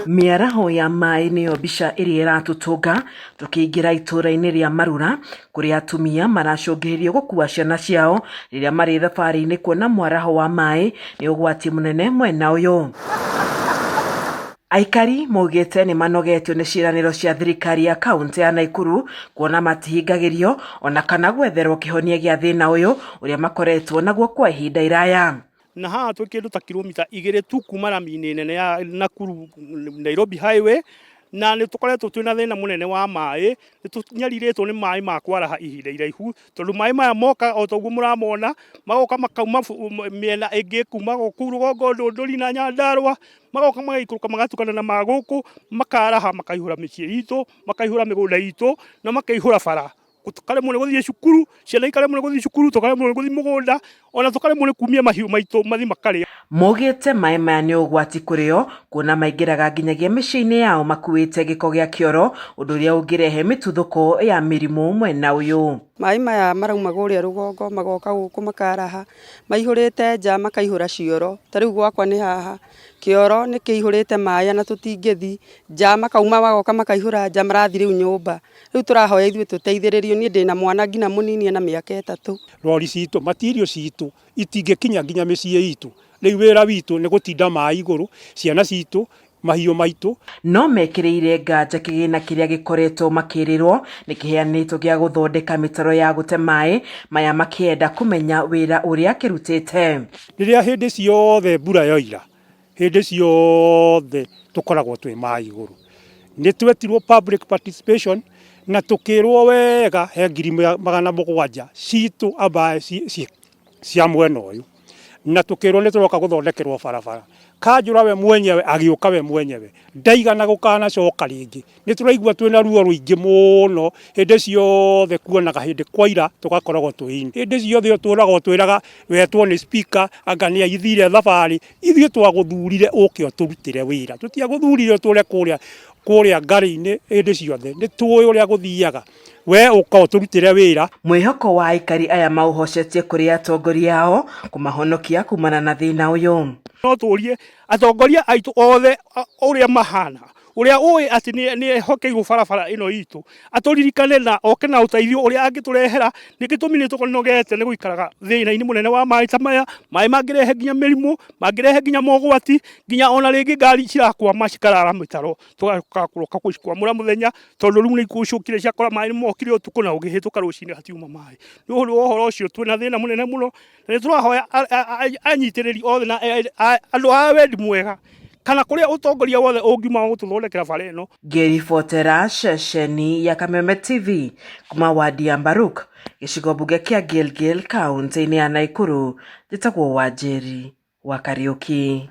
Mĩaraho ya maĩ nĩyo mbica ĩrĩa ĩratũtũnga tũkĩingĩra itũũra-inĩ rĩa Marura kũrĩa atumia maracũngĩrĩrio gũkua ciana ciao rĩrĩa marĩ thabarĩ-inĩ kuona mwaraho wa maĩ nĩ ũgwati mũnene mwena ũyũ. Aikari maugĩte nĩ manogetio nĩ ciĩranĩro cia thirikari ya kaũntĩ ya Naikuru kuona matihingagĩrio ona kana gwetherwo kĩhonia gĩa thĩna ũyũ ũrĩa makoretwo naguo kwa ihinda iraya. Na haha twĩ kĩndũ ta kilomita 2 tu kuma rami-inĩ nene ya Nakuru Nairobi Highway, na nĩ tũkoretwo twĩna thĩna mũnene wa maĩ, nĩ tũnyarirĩtwo nĩ maĩ ma kwaraha ihinda iraihu, tondũ maĩ maya moka o ta ũguo mũramona, magoka makauma mĩena ĩngĩ kuma kũu rũgongo Ndũndũri na Nyandarũa, magoka magaikũrũka magatukana na ma gũkũ, makaraha makaihũra mĩciĩ itũ, makaihũra mĩgũnda itũ, na makaihũra bara. Tũkaremwo nĩ gũthiĩ cukuru, ciana ikaremwo nĩ gũthiĩ cukuru, tũkaremwo nĩ gũthiĩ mũgũnda, ona tũkaremwo nĩ kumia mahiũ maitũ mathiĩ makarĩe. Maugĩte maĩ maya nĩ ũgwati kũrĩ o kuona maingĩraga nginyagia mĩciĩ-inĩ yao makuĩte gĩko gĩa kĩoro, ũndũ ũrĩa ũngĩrehe mĩtuthũko ya mĩrimũ mwena ũyũ. Maĩ maya marauma kũrĩa rũgongo magoka gũkũ makaraha, maihũrĩte nja makaihũra cioro, ta rĩu gwakwa nĩ haha, kĩoro nĩ kĩihũrĩte maĩ ona tũtingĩthiĩ, nja makauma magoka makaihũra nja marathiĩ rĩu nyũmba. Rĩu tũrahoya ithuĩ tũteithĩrĩrio, niĩ ndĩna mwana nginya mũnini ena mĩaka 3. Rori citũ, material citũ itingĩkinya nginya mĩciĩ itũ. Rĩu wĩra witũ nĩ gũtinda maĩ igũrũ, ciana citũ, mahiũ maitũ. No mekĩrĩire nganja kĩgĩna kĩrĩa gĩkoretwo makĩrĩrwo nĩ kĩheanĩtwo gĩa gũthondeka mĩtaro ya gũte maĩ maya makĩenda kũmenya wĩra ũrĩa kĩrutĩte. Rĩrĩa hĩndĩ ciothe mbura yoira, hĩndĩ ciothe tũkoragwo twĩ maĩ igũrũ. Nĩ twetirwo public participation na tũkĩrwo wega he 700,000 citũ ambaye cia mwena ũyũ, na tũkĩrwo nĩ tũroka gũthondekerwo barabara. Kanjũra we mwenyewe agĩũka we mwenyewe ndaigana gũkanacoka rĩngĩ. Nĩ tũraigua twĩna ruo rũingĩ mũno hĩndĩ ciothe kuonaga hĩndĩ kwaira tũgakoragwo twĩ hĩndĩ ciothe ũtũraga ũtwĩraga wetwo nĩ speaker anga nĩ athire thabarĩ. Ithuĩ twagũthurire ũke ũtũrutĩre wĩra, tũtiagũthurire ũtũre kũrĩa kũrĩa ngarĩ-inĩ hĩndĩ ciothe. Nĩ tũĩ ũrĩa gũthiaga, we ũka ũtũrutĩre wĩra. Mwĩhoko wa aikari aya maũhocetie kũrĩ atongoria ao kũmahonokia kumana na thĩna ũyũ. No tũrie atongoria aitũ othe ũrĩa mahana, ũrĩa ũĩ atĩ nĩ ehokeirwo barabara ĩno itũ, atũririkane na oke na ũteithio ũrĩa angĩtũrehera. Nĩ gĩtũmi nĩ tũnogete nĩ gũikaraga thĩna-inĩ mũnene wa maĩ ta maya. Maĩ mangĩrehe nginya mĩrimũ, mangĩrehe nginya mogwati, nginya ona rĩngĩ ngari cirakwama cikarara mĩtaro, tũgacoka gũcikwamũra mũthenya, tondũ rĩu nĩ icokire ciakora maĩ nĩ mokire ũtukũ na ũngĩhĩtũka rũcinĩ hatiuma maĩ. Nĩ ũndũ wa ũhoro ũcio twĩna thĩna mũnene mũno, na nĩ tũrahoya anyitĩrĩri othe na andũ a wendi mwega, kana kũrĩa ũtongoria wothe ũngiuma wa gũtũthondekera bara ĩno. Ngĩribotera ceceni ya Kameme TV kuma wadi ya Mbaruk, gĩcigo mbunge kĩa Gilgil, kaũntĩ-inĩ ya Naikuru, njĩtagwo Wanjeri wa Kariũki.